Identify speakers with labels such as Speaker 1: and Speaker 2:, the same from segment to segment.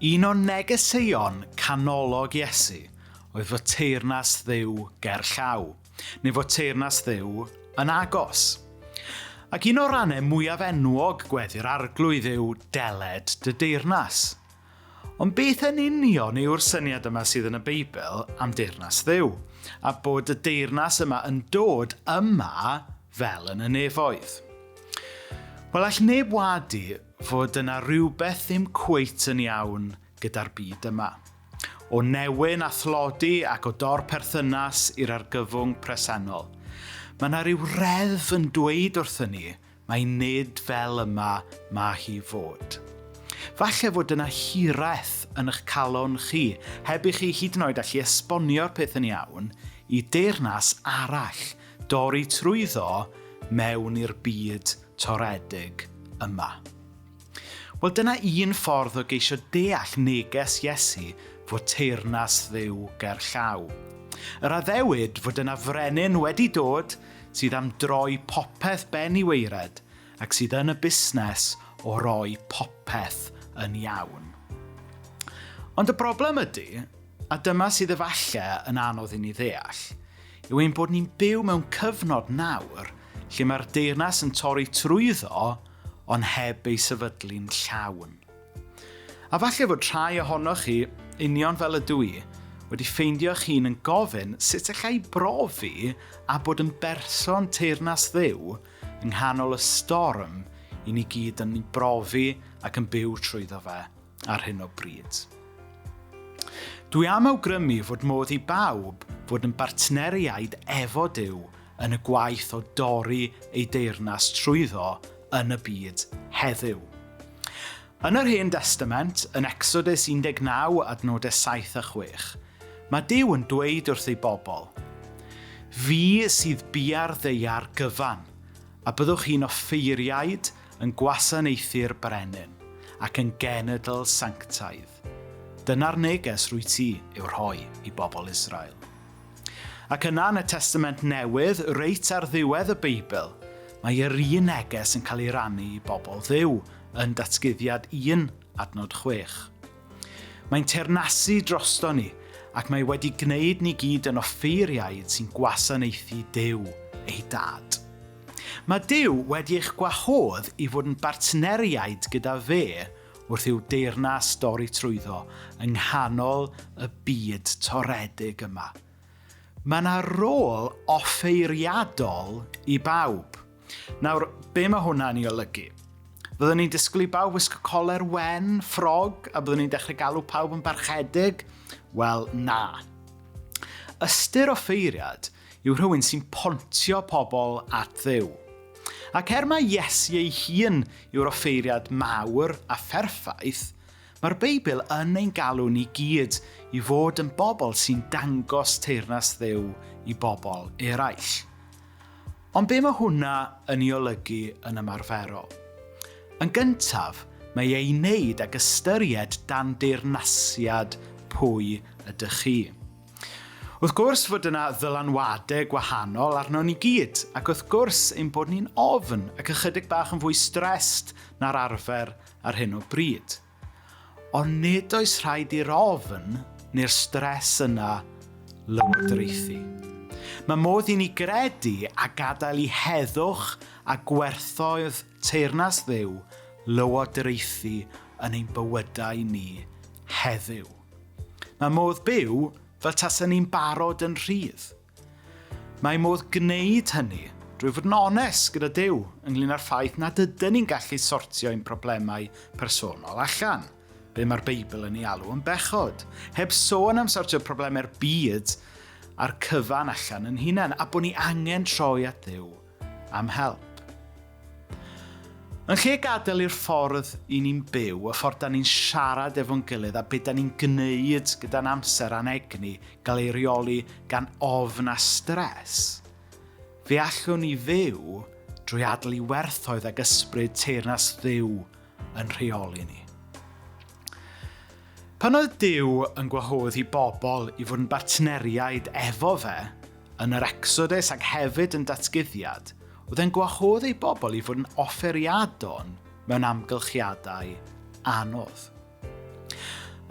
Speaker 1: Un o negeseuon canolog Iesu oedd fod teyrnas Dduw ger llaw, neu fod teyrnas Dduw yn agos. Ac un o rannau mwyaf enwog gweddi'r Arglwydd yw deled dy deyrnas. Ond beth yn union yw'r syniad yma sydd yn y Beibl am deyrnas Dduw, a bod y deyrnas yma yn dod yma fel yn y nefoedd? Wel, all neb wadu fod yna rhywbeth ddim cweit yn iawn gyda'r byd yma. O newyn a thlodi ac o dor perthynas i'r argyfwng presennol. Mae yna rhyw reddf yn dweud wrthyn ni Mae nid fel yma mae hi fod. Falle fod yna hiraeth yn eich calon chi, heb i chi hyd yn oed allu esbonio'r peth yn iawn, i deyrnas arall dorri trwyddo mewn i'r byd toredig yma. Wel, dyna un ffordd o geisio deall neges Iesu fod teyrnas Dduw ger llaw. Yr addewid fod yna frenin wedi dod sydd am droi popeth ben i waered ac sydd yn y busnes o roi popeth yn iawn. Ond y broblem ydy, a dyma sydd efalle yn anodd i ni ddeall, yw ein bod ni'n byw mewn cyfnod nawr lle mae'r deyrnas yn torri trwyddo ond heb ei sefydlu'n llawn. A falle fod rhai ohonoch chi, union fel ydw i, wedi ffeindio'ch hun yn gofyn sut allai brofi a bod yn berson teyrnas Dduw yng nghanol y storm i ni gyd yn ei brofi ac yn byw trwyddo fe ar hyn o bryd. Dwi am awgrymu fod modd i bawb fod yn bartneriaid efo Duw yn y gwaith o dorri ei deyrnas trwyddo yn y byd heddiw. Yn yr Hen Destament, yn Exodus 19 adnodau 7 a 6, mae Duw yn dweud wrth ei bobl, Fi sydd bia'r ddaear gyfan, a byddwch chi'n offeiriaid yn gwasanaethu'r brenin, ac yn genedl sanctaidd. Dyna'r neges rwyt ti i'w rhoi i bobl Israel. Ac yna yn y Testament Newydd, reit ar ddiwedd y Beibl, mae yr un neges yn cael ei rannu i bobl Dduw yn Datguddiad 1, adnod 6. Mae'n teyrnasu drosto ni, ac mae wedi gwneud ni gyd yn offeiriaid sy'n gwasanaethu Duw, ei Dad. Mae Duw wedi eich gwahodd i fod yn bartneriaid gyda fe wrth i'w deyrnas dorri trwyddo yng nghanol y byd toredig yma. Mae yna rôl offeiriadol i bawb. Nawr, be mae hwnna'n ei olygu? Fyddwn ni'n disgwyl i bawb wisgo coler wen, ffrog, a byddwn ni'n dechrau galw pawb yn barchedig? Wel, na. Ystyr offeiriad yw rhywun sy'n pontio pobl at Dduw. Ac er mai Iesu ei hun yw'r offeiriad mawr a pherffaith, mae'r Beibl yn ein galw ni gyd i fod yn bobl sy'n dangos teyrnas Dduw i bobl eraill. Ond be mae hwnna yn ei olygu yn ymarferol? Yn gyntaf, mae ei wneud ag ystyried dan deyrnasiad pwy ydych chi. Wrth gwrs fod yna ddylanwadau gwahanol arno ni gyd, ac wrth gwrs ein bod ni'n ofn ac ychydig bach yn fwy stressed na'r arfer ar hyn o bryd. Ond nid oes rhaid i'r ofn neu'r stres yna lywodraethu. Mae modd i ni gredu a gadael i heddwch a gwerthoedd teyrnas Dduw lywodraethu yn ein bywydau ni heddiw. Mae modd byw fel tasen ni'n barod yn rhydd. Mae modd gwneud hynny drwy fod yn onest gyda Duw ynglyn â'r ffaith nad ydyn ni'n gallu sortio ein problemau personol allan, be mae'r Beibl yn ei alw yn bechod, heb sôn am sortio problemau'r byd a'r cyfan allan yn hunain, a bod ni angen troi at Dduw am help. Yn lle gadael i'r ffordd i ni'n byw, y ffordd da ni'n siarad efo'n gilydd a beth da ni'n gwneud gyda'n amser a'n egni gael ei reoli gan ofn a stres, fe allwn ni fyw drwy adael i werthoedd ag ysbryd teyrnas Dduw yn rheoli ni. Pan oedd Duw yn gwahodd i bobl i fod yn bartneriaid efo fe, yn yr Exodus ac hefyd yn Datguddiad, oedd e'n gwahodd ei bobl i fod yn offeiriadon mewn amgylchiadau anodd.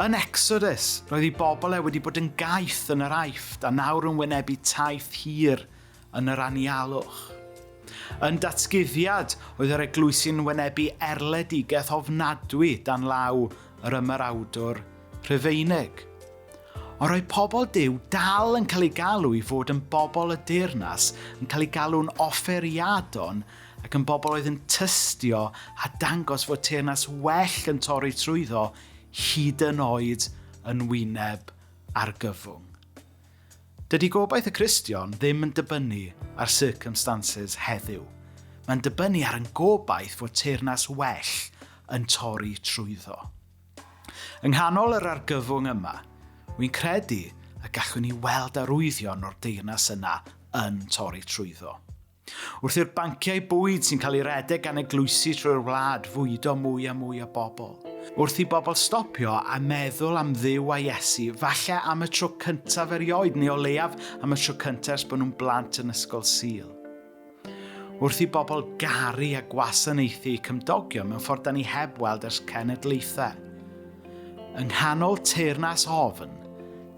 Speaker 1: Yn Exodus, roedd ei bobl e wedi bod yn gaeth yn yr Aifft a nawr yn wynebu taith hir yn yr anialwch. Yn datguddiad, oedd yr eglwysi'n wynebu erledigaeth ofnadwy dan law yr ymerawdwr Rhufeinig. Ond roedd pobl Duw dal yn cael eu galw i fod yn bobl y deyrnas, yn cael eu galw'n offeiriadon ac yn bobl oedd yn tystio a dangos fod teyrnas well yn torri trwyddo hyd yn oed yn wyneb argyfwng. Dydy gobaith y Cristion ddim yn dibynnu ar circumstances heddiw. Mae'n dibynnu ar yn gobaith fod teyrnas well yn torri trwyddo. Yng nghanol yr argyfwng yma, wy'n credu y gallwn ni weld arwyddion o'r deyrnas yna yn torri trwyddo. Wrth i'r banciau bwyd sy'n cael ei redeg gan eglwysi trwy'r wlad fwydo mwy a mwy o bobl. Wrth i bobl stopio a meddwl am Dduw a Iesu, falle am y tro cyntaf erioed, neu o leiaf am y tro cyntaf ers bod nhw'n blant yn ysgol Sul. Wrth i bobl garu a gwasanaethu eu cymdogion mewn ffordd da ni heb weld ers cenedlaethau. Yng nghanol teyrnas ofn,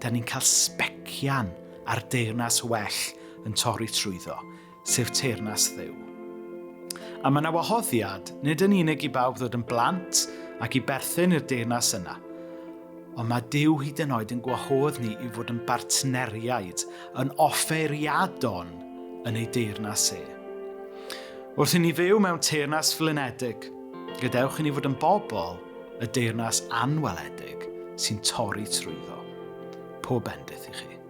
Speaker 1: da ni'n cael sbecian ar deyrnas well yn torri trwyddo, sef teyrnas Dduw. A mae yna wahoddiad, nid yn unig i bawb ddod yn blant ac i berthyn i'r deyrnas yna, ond mae Duw hyd yn oed yn gwahodd ni i fod yn bartneriaid, yn offeiriadon yn ei deyrnas e. Wrth i ni fyw mewn teyrnas flinedig, gadewch i ni fod yn bobl y deyrnas anweledig sy'n torri trwyddo. Pob bendith i chi.